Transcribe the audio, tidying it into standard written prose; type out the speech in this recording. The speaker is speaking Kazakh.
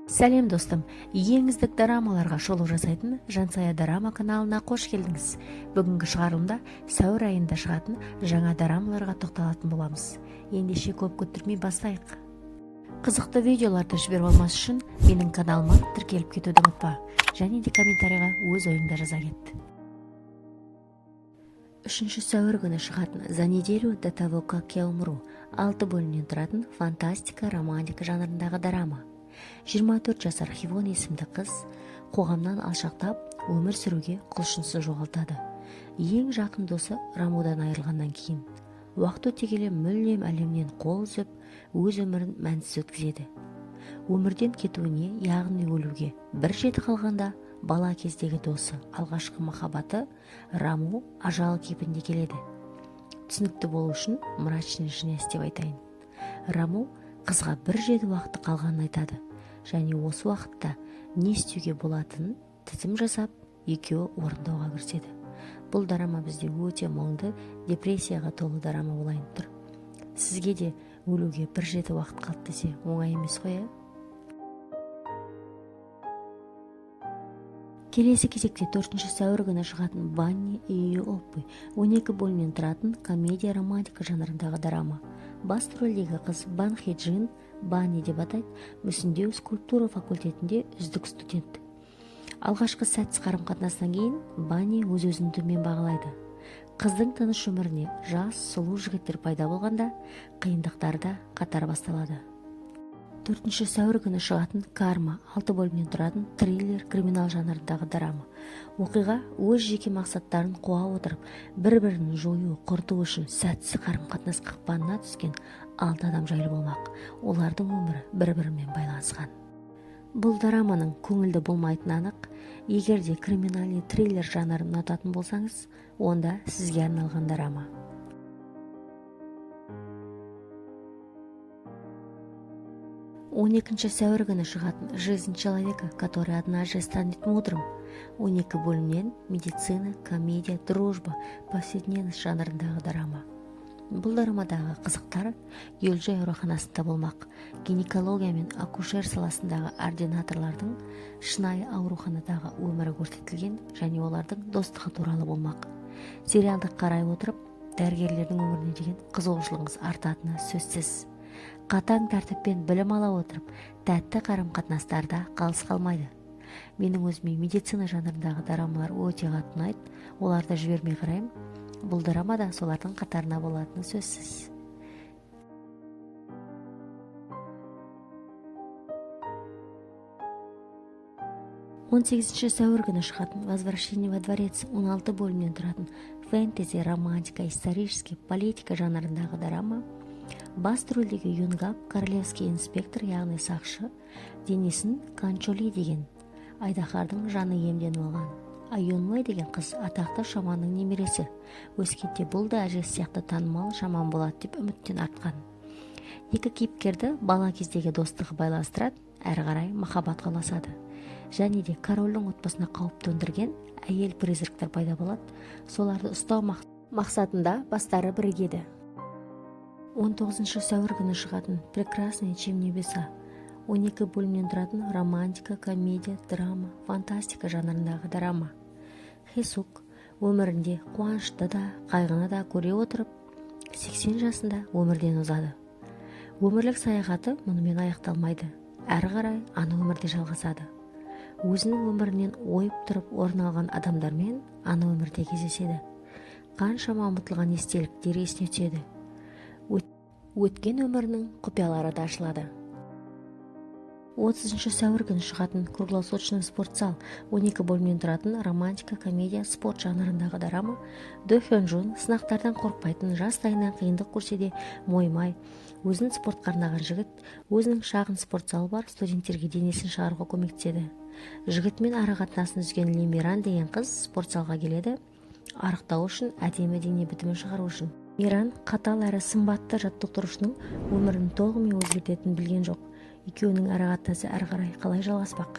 Сәлем, достым! Ең үздік дорамаларға шолу жасайтын Жансая дорама каналына қош келдіңіз. Бүгінгі шығарылымда сәуір айында шығатын жаңа дорамаларға тоқталатын боламыз. Ендеше, көп күттірмей бастайық. Қызықты видеоларды жіберіп алмас үшін менің каналыма тіркеліп кетуді ұмытпа және де комментарийға өз ойыңды жаза кет. 3 сәуір күні шығатын «За неделю до того, как я умру» алты бөлімнен тұратын фантастика, романтика жанрындағы дорама. 24 жасар Хивон есімді қыз қоғамнан алшақтап өмір сүруге құлшынысын жоғалтады. Ең жақын досы Рамудан айырылғаннан кейін уақыт өте келе мүлдем әлемнен қол үзіп, өз өмірін мәнсіз өткізеді. Өмірден кетуіне, яғни өлуге бір жеті қалғанда бала кездегі досы, алғашқы махаббаты Раму ажал кейпінде келеді. Түсінікті болу үшін «мрачный жених» деп айтайын. Раму қызға бір жеті уақыты қалғанын айтады және осы уақытта не істеуге болатынын тізім жасап, екеуі орындауға кіріседі. Бұл дорама бізде өте мұңды, депрессияға толы дорама болайын тұр. Сізге де өлуге бір жеті уақыт қалды десе, оңай емес қой, иә? Келесі кезекте 4 сәуір күні шығатын «Банни и ее оппы» 12 бөлімнен тұратын комедия, романтика жанрындағы дорама. Басты рөлдегі қыз Бан Хе Джин, Банни деп атайды, мүсіндеу скульптура факультетінде үздік студент. Алғашқы сәтсіз қарым қатынастан кейін Банни өз өзін төмен бағалайды. Қыздың тыныш өміріне жас, сұлу жігіттер пайда болғанда, қиындықтар да қатар басталады. 4 сәуір күні шығатын «Карма» алты бөлімнен тұратын триллер, криминал жанрындағы дорама. Оқиға өз жеке мақсаттарын қуа отырып, бір бірін жою, құрту үшін сәтсіз қарым қатынас қақпанына түскен алты адам жайлы болмақ. Олардың өмірі бір бірімен байланысқан. Бұл дораманың көңілді болмайтыны анық. Егер де криминальный триллер жанрын ұнататын болсаңыз, онда сізге арналған дорама. 12 сәуір күні шығатын «Жизнь человека, который однажды станет мудрым» 12 бөлімнен медицина, комедия, дружба, повседневность жанрындағы дорама. Бұл дорамадағы қызықтар Елжай ауруханасында болмақ. Гинекология мен акушер саласындағы ординаторлардың шынайы ауруханадағы өмірі көрсетілген және олардың достығы туралы болмақ. Сериалды қарай отырып, дәрігерлердің өміріне деген қызығушылығыңыз артатыны сөзсіз. Қатаң тәртіппен білім ала отырып, тәтті қарым қатынастарда қалыс қалмайды. Менің өзіме медицина жанрындағы дорамалар өте қатты ұнайды, оларды жібермей қараймын. Бұл дорама да солардың қатарына болатыны сөзсіз. 18 сәуір күні шығатын «Возвращение во дворец» 16 бөлімнен тұратын фэнтези, романтика, исторический, политика жанрындағы дорама. Басты рөлдегі Юнгап королевский инспектор, яғни сақшы, денесін Канчоли деген айдаһардың жаны иемденіп алған. А Юнмэй деген қыз атақты шаманның немересі. Өскенде бұл да әжесі сияқты танымал шаман болады деп үміттен артқан. Екі кейіпкерді бала кездегі достығы байланыстырады, әрі қарай махаббатқа ұласады және де корольдің отбасына қауіп төндірген әйел призрактар пайда болады. Соларды ұстау мақсатында бастары бірігеді. 19 сәуір күні шығатын «Прекраснее, чем небеса» 12 бөлімнен тұратын романтика, комедия, драма, фантастика жанрындағы дорама. Хесук өмірінде қуанышты да, қайғыны да көре отырып, 80 жасында өмірден озады. Өмірлік саяхаты мұнымен аяқталмайды, әрі қарай ана өмірде жалғасады. Өзінің өмірінен ойып тұрып орын алған адамдармен ана өмірде кездеседі. Қаншама ұмытылған естеліктер есіне түседі, өткен өмірінің құпиялары да ашылады. 30 сәуір күні шығатын «Круглосуточный спортзал» 12 бөлімнен тұратын романтика, комедия, спорт жанрындағы дорама. До Хён Жун сынақтардан қорықпайтын, жастайынан қиындық көрсе де мойымай, өзін спортқа арнаған жігіт. Өзінің шағын спорт залы бар, студенттерге денесін шығаруға көмектеседі. Жігітімен ара қатынасын үзген Ли Миран деген қыз спорт залға келеді арықтау үшін, әдемі дене бітімін шығару үшін. Миран қатал әрі сымбатты жаттықтырушының өмірін толығымен өзгертетінін білген жоқ. Екеуінің ара қатынасы әрі қарай қалай жалғаспақ?